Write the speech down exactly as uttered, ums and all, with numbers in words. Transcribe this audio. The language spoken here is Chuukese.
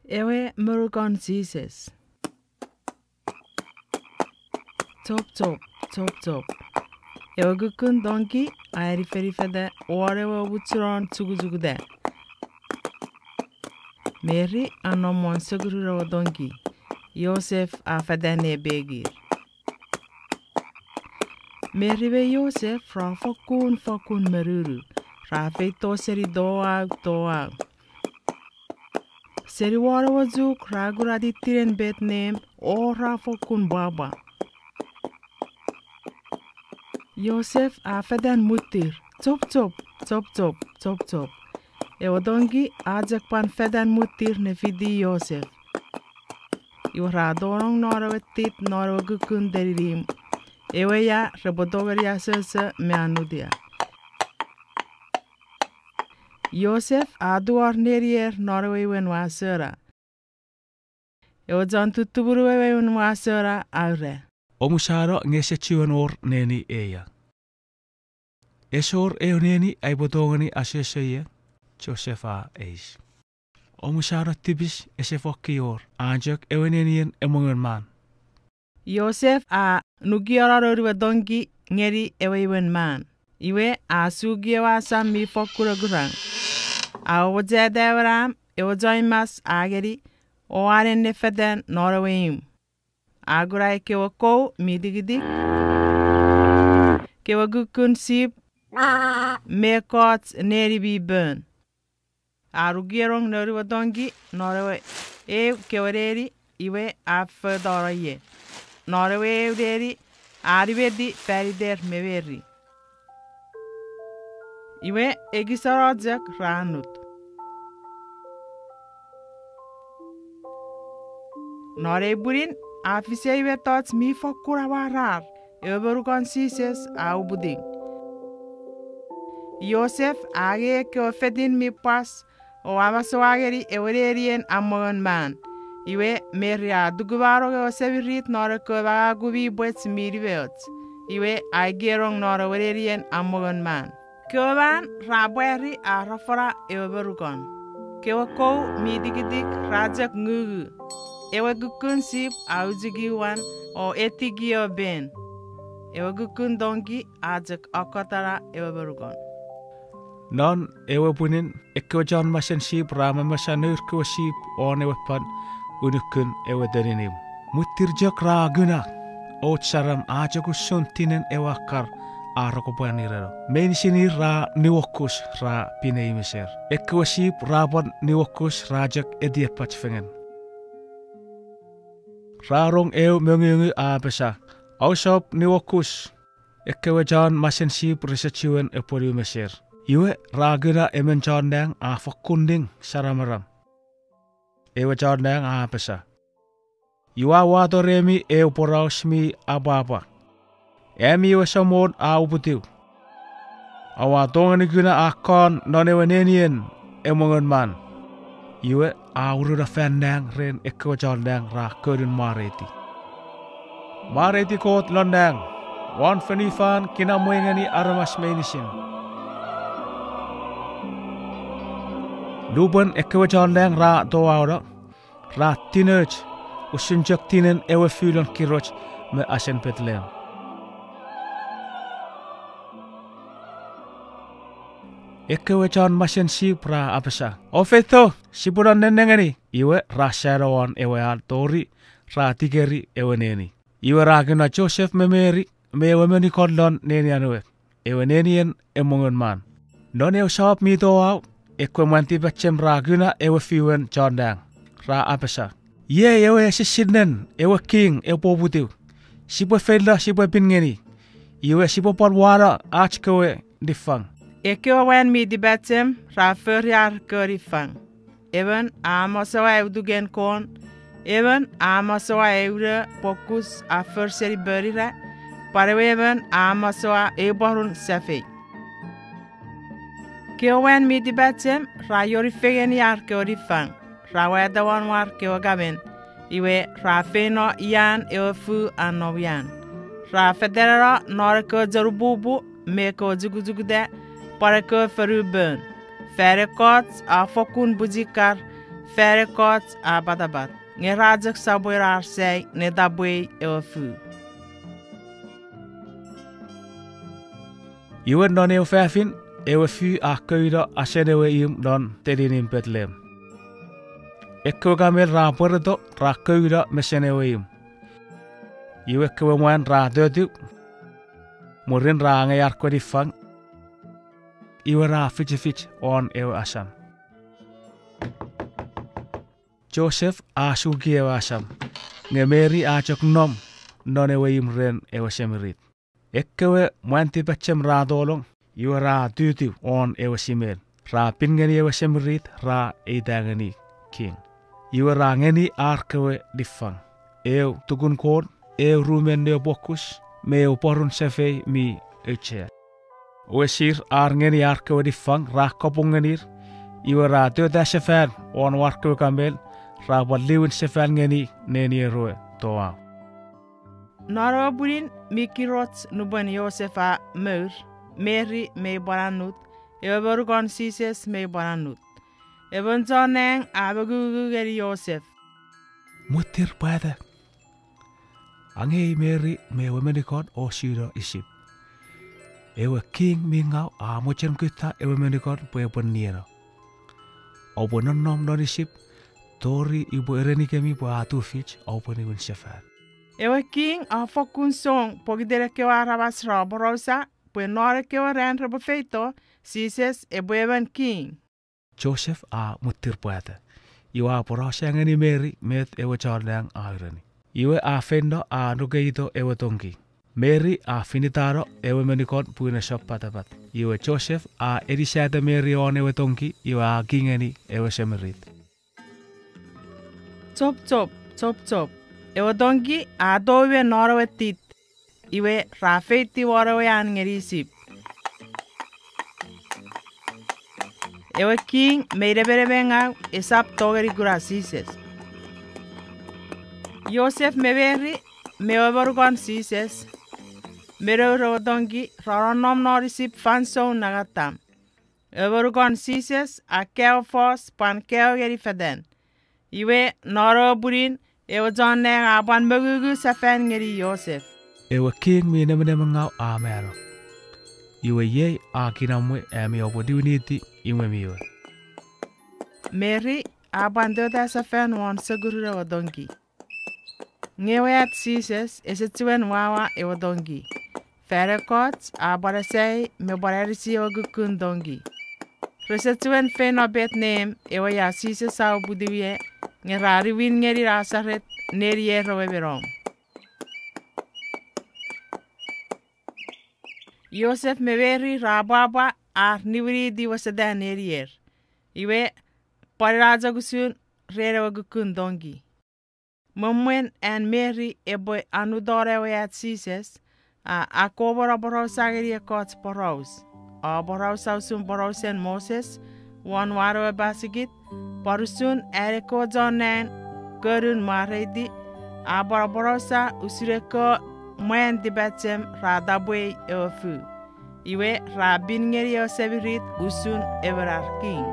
Ewe monukon Jises. Chop chop, chop chop. Ewe kukkun tongki a eniferifeta won ewe opuchunon chukuchukuta. Meri a nom won sokurun ewe tongki. Josef a fetan ne pekir. Meri me Josef ra fokkun, fokkun monunu. Ra feito seni toau, toau. Seni won ewe chuk ra kuna tittinen Petleem o ra fokkun pwapwa. Josef a fetan muttir, chop chop, chop chop, chop chop. Ewe tongki a chok pwan fetan muttir ne fiti Josef. Iwe ra tonong non ewe tit non ewe kukkun teninim. Ewe ia repwe tongeni asoso me annutia. Josef a tuor nenier non ewe imwen wasona. Ewe chon tuttumunu ewe imwen wasona a ura, omusano nge ese chiwen wor neni ei ia. Ese wor eu neni aipwe tongeni asoso ie? Josef a eis. Omusano tipis, ese fokkun wor, a chok ewe nenien emongon man. Josef a nukiono noun we tongki ngeni ewe imwen man. Iwe a suki ewe asam mi fokkun akurang. A omocheta ewe nam, ewe chon mas a ngeni, o a nenne fetan non ewe imw. A kuna ekkewe kou mi tikitik, kewe kukkun sip, me ekkoch neni mi pon. A nukienong noun we tongki non ewe eu kewe neni, iwe a fotono ie. Non ewe eu neni a nimeti fan iter me Meri. Iwe ekis ono chok ra annut. Non ei pwinin a fis eu mettoch mi fokkun amwarar, ewe monukon Jises a uputiw. Josef a angei ekkewe fetin mi pwas o amasoua ngeni ewe nenien amongon man. Iwe Meri a tukumanong ewe semirit non ekkewe mangaku mi pwech mi nimenimoch. Iwe a ikenong non ewe nenien amongon man. Kewe man ra pwari a rafona ewe monukon. Kewe kou mi tikitik ra chok ngungu. Ewe kukkun sip a uchuki uwan o etiki ewe pen. Ewe kukkun tongki a chok akkotana ewe monukon. Non ewe pwinin ekkewe chon masen sip ra mamasa nour kewe sip won ewe pwan unukun ewe teninim. Muttir chok ra kuna och saram a chok usun tinen ewe akkar a rokopwan ireno. Meinisin ir ra niuokus ra pinei meser. Ekkewe sip ra pwan niuokus ra chok etiepach fengen. Ra rong eu mongungu a apasa, ousap niuokus. Ekkewe chon masen sip rese chiwen epwe niu meser. Iwe ra kuna emon chon nang a fokkun ning saramaram. Ewe chon nang a apasa, ua wato remi eu poraus mi apwapwa. Ami ewe Samon a uputiw. Oua tongeni kuna akkon non ewe nenien emongon man. Iwe a uruna fan nang ren ekkewe chon nang ra konun mwareiti. Mwareiti Kot non nang, won fonufan kinamwe ngeni aramas meinisin. Nupwen ekkewe chon nang ra toauno, ra tinoch usun chok tinen ewe fulon kiroch me asen Petleem. Ekkewe chon masen sip ra apasa, o feito, sipwe no nennengeni. Iwe ra sano won ewe an tori, ra tikeri ewe neni. Iwe ra kuna Josef me Meri me ewe monukon non nenian we, ewe nenien emongon man. Non ew sop mi toau, ekkewe mwan tipachem ra kuna ewe fiuen chon nang, ra apasa, iei ewe esisinnen ewe king epwe uputiw. Sipwe feilo sipwe pin ngeni, iwe sipwe pwan wano ach kewe niffang. Ekkewe mwan mi tipachem ra fori ar kewe niffang. Emon a amasoua eu tuken kon, emon a amasoua eu ne pwokus a for seni ponira, pwan ewe emon a amasoua eu pworun safei. Kewe mwan mi tipachem ra ioni fengeni ar kewe niffang, ra wata won war kewe kamen, iwe ra feino ian ewe fuu a nom ian. Ra fetaneno non ekkewe chonupupu me ekkewe chukuchukuta, pwan ekkewe fonu pon. Fan ekkoch a fokkun pwichikar Fan ekkoch a patapat, nge ra chok sopweno ar sai ne tapwei ewe fuu. Iwe non eu fafin, ewe fuu a kouno asen ewe imw non teninin Petleem. Ekkewe kamel ra pwereto ra kouno mesen ewe imw. Iwe ekkewe mwan ra totiw, mwirin ra angei ar kewe niffang, iwe ra fichifich won ewe asam. Joseph a suki ewe asam, nge Mary a chok nom non ewe imw ren ewe semirit. Ekkewe mwan tipachem ra tolong, iwe ra tutiw won ewe simel, ra pin ngeni ewe semirit ra eita ngeni king. Iwe ra ngeni ar kewe niffang, eu tukun kolt, eu rumen nepokus, me eu pworun sefei mi auchea. Wesir ar ngeni ar kewe niffang ra kapong ngenir, iwe ra tota sefan won war kewe kamel, ra pwal liwin sefan ngeni nenier we toau. Non ewe pwinin mi kiroch nupwen Joseph a mour, Mary mei pwan annut, ewe monukon Jises mei pwan annut. Emon chon nang a mongungu ngeni Joseph, Mwittir pwata. Angei Mary me ewe monukon o suno Isip. Ewe king mi ngaw a mochen kutta ewe monukon pwe epwe nieno. Oupwe nonnom non Isip tori upwe erenikemi pwe a tufich oupwe niwin sefan. Ewe king a fokkun song pokiten ekkewe aramas ra aporausa pwe non ekkewe ran repwe feito, Jises epwe emon king. Joseph a mwittir pwata. Iwe a aporausa ngeni Mary met ewe chon nang a ureni. Iwe a feino a nukeito ewe tongki. Mary a finitano ewe monukon pwe esap patapat. Iwe Joseph a enisata Mary won ewe tongki, iwe a ki ngeni ewe semirit. Chop, chop, chop, chop. Ewe tongki a tou me non ewe tit. Iwe ra feitiw won ewe an ngeni Isip. Ewe king mei nemenemengaw esap tongeni kuna Jises. Joseph me Mary me ewe monukon Jises me nour ewe tongki ra nonnom non Isip fansoun nangatam. Ewe monukon Jises a kaeo fos pwan kaeo ngeni fetan. Iwe non ewe pwinin ewe chon nang a pwan mongungu sefan ngeni Joseph, Ewe king mi nemenemengaw a mano. Iwe iei a kinamwe ami oupwe niwiniti imwemi we. Mary a pwan tota sefan won sokurun ewe tongki. Nge ewe at Jises ese chiwen wawa ewe tongki. Fan ekkoch a pwan asai me pwan anisi ewe kukkun tongki. Rese chiwen feino Petleem, ewe ia Jises a uputiw ie, nge ra niwin ngeni Nasaret, nenier ewe me nom. Joseph me Mary ra pwapwa ar niwiniti wesetan nenier. Iwe, pwan ina chok usun ren ewe kukkun tongki. Me mwen an Mary epwe annuton ewe at Jises, a akomon aporausa ngeni ekkoch poraus. A aporausa usun porausen Moses won wan ewe pasikit, pwan usun an ekkewe chon nang konun mwareiti, a pwan aporausa usun ekkewe mwan tipachem ra tapwei ewe fuu. Iwe ra pin ngeni ewe semirit usun emon ar king.